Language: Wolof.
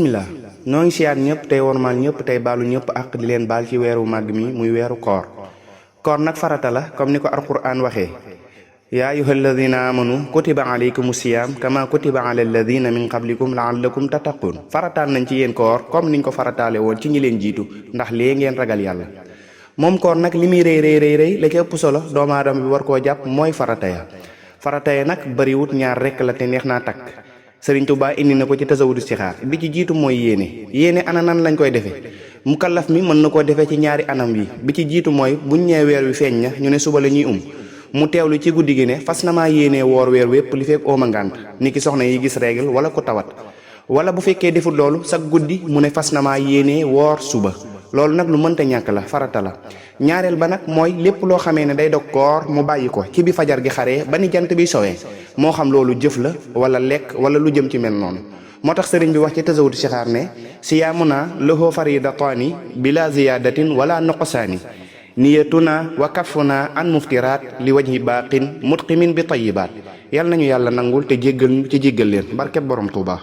bismillah noo ngi siyaat ñëpp tey wormaal ñëpp tey baalu ñëpp ak di leen baal ci weeru màgg mi muy weeru koor nag farata la comme ni ko alquran waxee yaa ayuha alladina amanu kutiba alaykum siyam kama kutiba ala alladina min qablikum laallakum tattaqun farataal nañ ci yéen koor comme niñ ko farataale woon ci ñi leen jiitu ndax lee ngeen ragal yàlla moom koor nag li muy rëy la ci ëpp solo doomu aadama bi war koo jàpp mooy farata ya nag bariwut ñaar rekk la te neex naa takk Sëriñ Tuubaa indi na ko ci tasawudu sixaar bi ci jiitu mooy yéene ana nan lañ koy defee mukallaf mi mën na koo defee ci ñaari anam yi bi ci jiitu mooy buñ ñee weer wi feeñ na ñu ne suba la ñuy mu teewlu ci guddi gi ne fas na maa yéenee woor weer wépp li fekk ooma ngànt ni ki soxna yi gis règle wala ko tawat wala bu fekkee deful loolu sag guddi mu ne fas na maa yéenee woor suba loolu nag lu mënta ñàkk la farata la ñaareel ba nag mooy lépp loo xamee ne day dog koor mu bàyyi ko ci bi fajar gi xaree ba ni jant bi sowee moo xam loolu jëf la wala lekk wala lu jëm ci mel noonu moo tax sëriñ bi wax ci tasawudu sixaar ne siyaamuna lahu faridataani bila ziyadatin wala nuqsaani niyatuna wa kafuna an muftiraat li wajhi baaqin mutqimin bi tayibaat yal nañu yàlla nangul te jéggal ñu ci jéggal leen barkeb borom Tuuba